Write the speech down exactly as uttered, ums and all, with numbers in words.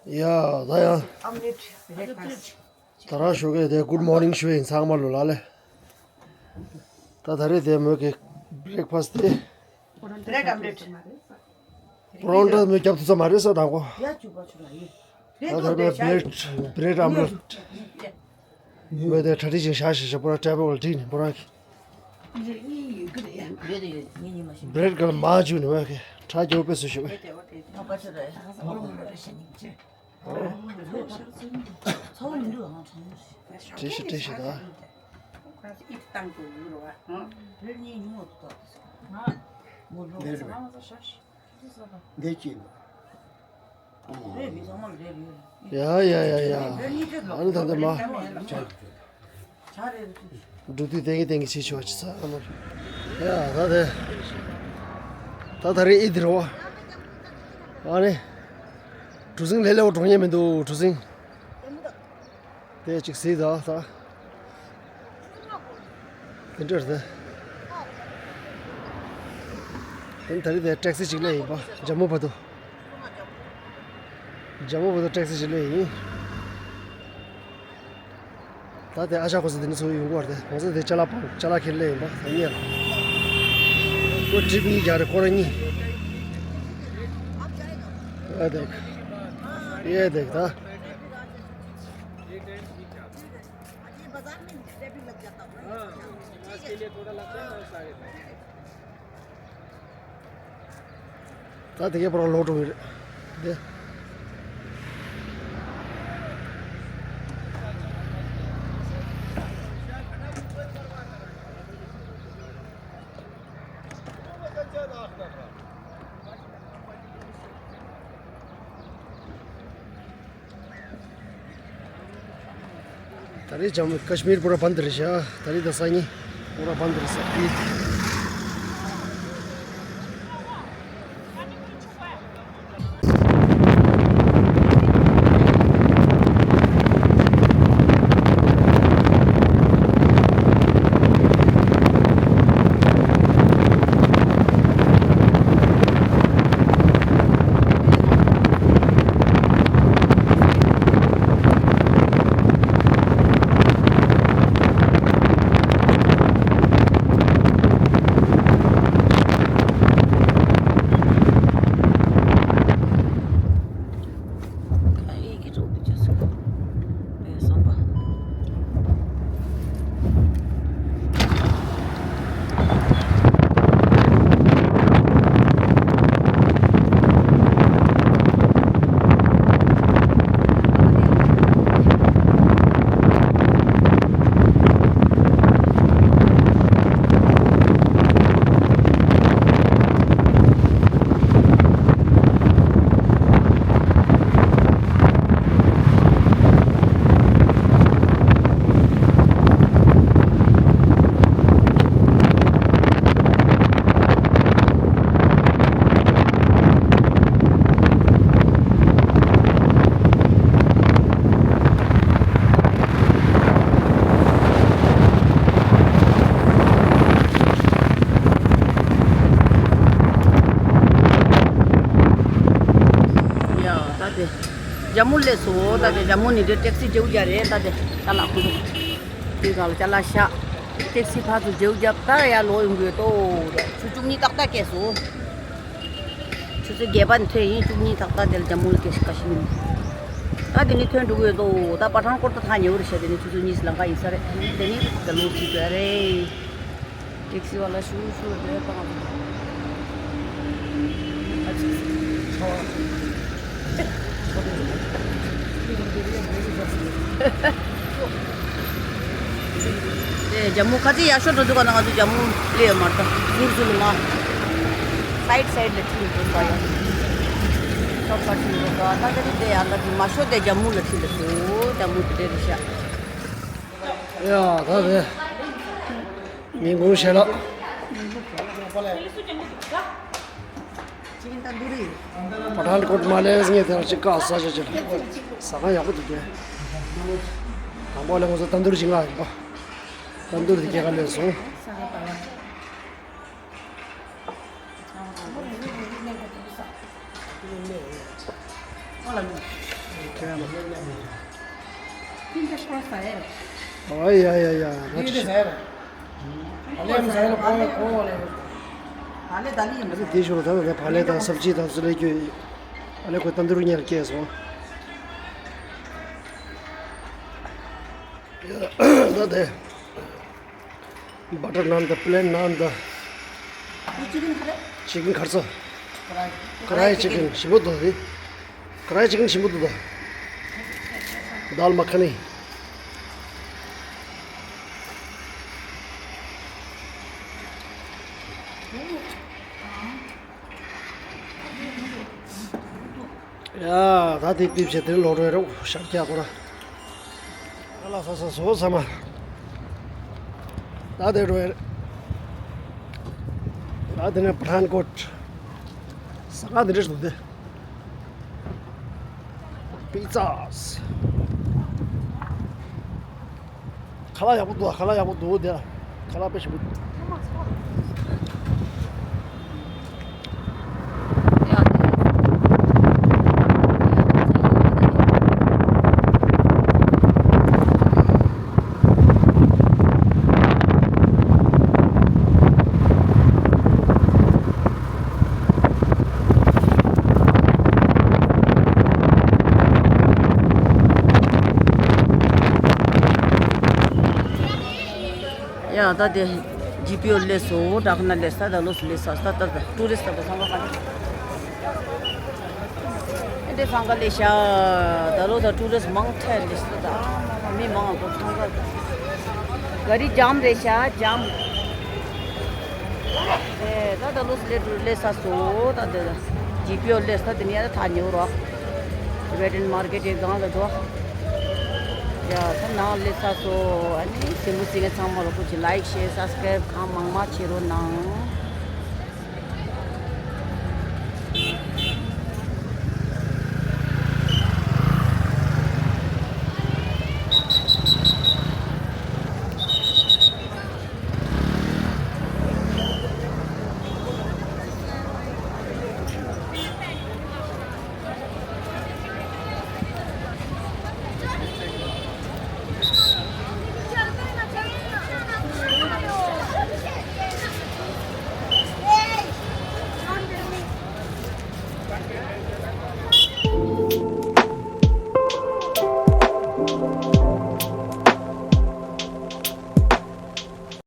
ཡ་ད་ཡ། Omelette breakfast. ད་རང་ཞོགས་ཀས་དེ་good morning ཞུ་ཡིན་ཚང་མ་ལོ་ལ་ལེ། ད་ད་རེས་དེ་མོས་ཀྱི་breakfast དེ། Bread omelette. Paratha མོས་རྒྱབ་ཐུབ་ས་མ་རེད་ས་དང་གོ། ད་ད་རེས་bread bread omelette མོས་དེ་གྲ་སྒྲིག་ཅིག་བཞག་ཞེས་བྱ་པོ་ར་table ལ་བསྒྲིགས་ནས་པོ་རང་གི། Bread ག་ལ་མ་བཅུག་ནས་མོས་ཀྱི་གྲ་རྒྱབ་པས་སུ་ཞུ་བས། བྲེ་ཤི་བྲེ་ཤི་ད། འདི་ཅི་ཡ་ཡ་ཡ་ཡ། ཨ་ནི་ད་ལྟ་མ། འགྲོ་དུས་ཏན་གི་ཏན་གི་བྱེད་ཆོག་ཅི་ས་ཨ་ནི། ཡ་ད་དེ། ད་ད་རེས་ཨི་དི་རོ། ཨ་ནི། གྲུ་གཟིངས་ལྷེ་ལྷེ་བ་འགྲོ་ཉན་མི་འདུག་གྲུ་གཟིངས། དེ་གཅིག་གཟིགས་དང་ད། དེ་འདྲར་དེ། དེ་ད་རེས་དེ་ཊེག་སི་གཅིག་སླེབས་ཡིན་པ་ཇམ་མུ་བ་དུ། ཇམ་མུ་བ་དུ་ཊེག་སི་གཅིག་སླེབས་ཡིན། ད་དེ་ཨ་ཞང་ཁོ་ཚོ་དེ་ནས་ཚུར་ཡོང་གི་བར་དེ་ཁོང་ཚོ་དེ་ཅ་ལག་པང་ཅ་ལག་ཁྱེར་སླེབས་ཡིན་པ་ད་ཉེ་ལ། ཁོ་ཊི་རིབ་གཉིས་རྒྱག་རེད་ཁོ་རང་གཉིས། ཨ་དེ། ཡེ་དེ་ད། ये बाजार में ट्रैफिक लग जाता है। हाँ, आज के लिए थोड़ा लगता है ना, सारे। ད་དེ་གའི་པར་ལོག་འགྲོ་གི་རེད། དེ། ད་རེས་ཇམ་ཀ་ཤི་མིར་པུ་ར་བན་དི་རེད་ཤག་ད་རེས་ད་སང་ཉིན་པུ་ར་བན་དི་རེད་ཤག་ཨིད། ཡ་ད་དེ། ཇམ་མུ་སླེབས་སོང་། ད་དེ་ཇམ་མུ་ནས་དེ་ཊེག་སི་བརྒྱབ་རྒྱུ་རེད། ད་དེ་ཅ་ལག་ཁོ་ཚོ་དེ་ག་ལ་ཅ་ལག་བཞག་ཊེག་སི་ཕར་ཚུར་བརྒྱབ་རྒྱུ་ད་ཡར་ལོག་ཡོང་གི་ཡོད་དོ། ཆུ་བཅུ་གཉིས་ཏག་ཏག་སྐྱེས་སོང་། ཆུ་ཚོད་བརྒྱད་པ་ནས་ཐོན་ཡིན། བཅུ་གཉིས་ཏག་ཏག་དེ་ལ་ཇམ་མུ་ལ་སྐྱེས་ཤག་ཀ་ཤི་མིར། ད་དེ་ནས་ཐོན་འགྲོ་གི་ཡོད་དོ། ད་པ་ཐང་སྐོར་ད་ཐག་ཉེ་བོ་རེད་ཤག་དེ་ནས་ཆུ་ཚོད་གཉིས་ལམ་ཁ་ཡིན་ས་རེད། དེ་ནས་ད་ལོག་ཅིག་དགོས་རེད། ཊེག་སི་བ་ལ་ཞུ་ཞུ་རེད་དང་། དེ་ཇམ་མུ་ཁ་ཚིག་ཡག་ཤོས་འགྲོ་དུས་ག་ན་ང་ཚོ་ཇམ་མུ་སླེབས་ཡོད་མ་རེད། ད་ཟུར་ཟུར་ལ་མ་སའིཌ་སའིཌ་ལ་ཁྲིད་འགྲོ་ས་ཡོད། ཤོག་ཁ་ཁྲིད་འགྲོ་ས་ད་དེ་རིང་དེ་ཡང་ད་དེ་མ་ཤོར་དེ་ཇམ་མུ་ལ་ཁྲིད་ལ་སོ། ཇམ་མུ་དེ་འདྲ་རེད་ཤག་ཡ་ད་དེ། ཉིན་གུང་ཞལ་ལག་པ་ཐང་ཀོཊ་མ་ལེ་ངས་དེར་ཅིག་བཀག་ས་ཆ་ཅིག་ལ་ཟ་ཁང་ཡག་པོ་འདུག་གས། དང་པོ་ལ་ང་ཚོ་ཏན་དུར་ཅིག་མངགས་ཡིན་པ། ཏན་དུར་དེ་སྐྱེལ་ག་སླེབས་སོང་། ཨ་ལ་ལུ། ཨ་ཡ་ཡ་ཡ། ང་ཅི། ཨ་ནི་དེ་ཞོར་ད་ད་བག་ལེབ་དང་སབ་ཇི་དང་ཚོ་ལས་རྒྱུ། ཨ་ལས་ཁོ་ཏན་དུ་རུ་ཉལ་སྐྱེས་སོང་། ད་དེ། བ་ཊར་ནཱན་དང་པི་ལེན་ནཱན་དང་། ཅི་ཀིན་ག་རེ། ཅི་ཀིན་ག་རེ་ཟེར། ཀ་རའི་ཅི་ཀིན་ཞིམ་པོ་འདུག་དེ། ཀ་རའི་ཅི་ཀིན་ཞིམ་པོ་འདུག་ད། དཱལ་མ་ཁ་ནི། ཡ། ད་དེ་པིབ་བྱས་དེ་ལོག་འགྲོ་ཡ་རོགས་ཤར་རྒྱག་གོ་ར། ཨ་ལ་ས་ས་སོ་ས་མ། ད་དེ་འགྲོ་ཡ་རེད། ད་དེ་ནས་པ་ཐཱན་ཀོཊ། ས་ག་འདི་འདྲ་ཞིག་འདུག་སྟེ། པི་ཛ། ཁ་ལག་ཡག་པོ་འདུག་ཁ་ལག་ཡག་པོ་འདུག་དེ། ཁ་ལག་དཔེ་ཞིམ་པོ་འདུག་ཡ། ད་དེ་ཇི་པི་ཨོ་སླེབས་སོང་། དྲག་ན་སླེབས་ས། ད་ལོ་སུ་སླེབས་ས། ད་ད་ཊུ་རི་སི་ཊི་ད་སང་ག་ག་ཨེ་འདྲ་སང་ག་སླེབས་ཤག་ད་ལོ་ད་ཊུ་རི་སི་ཊི་མང་ཐལ་སླེབས་ས། ད་མི་མང་གོ་སང་ག་ག་རི་ཇམ་རེད་ཤག་ཇམ། ཨེ། ད་ད་ལོ་སླེབས་སླེབས་ས་སོ། ད་ད་ཇི་པི་ཨོ་སླེབས་ས། དེ་ནས་ཡ་ད་ཐག་ཉེ་བོ་རོགས། ཝེ་ཏན་མར་ཀེཊ་དེ་སྒང་ལ་འགྲོ། ཡ། ད་ནང་སླེབས་ས་སོ། ཨ་ནི་སེམས་པ་སྲིད་མཁན་ཚང་མ་ལ་སྐུ་མཁྱེན། ལའིཀ་ཤེར་སབ་སི་ཀ་རའིབ་གང་མང་མང་བྱེད་རོགས་གནང་།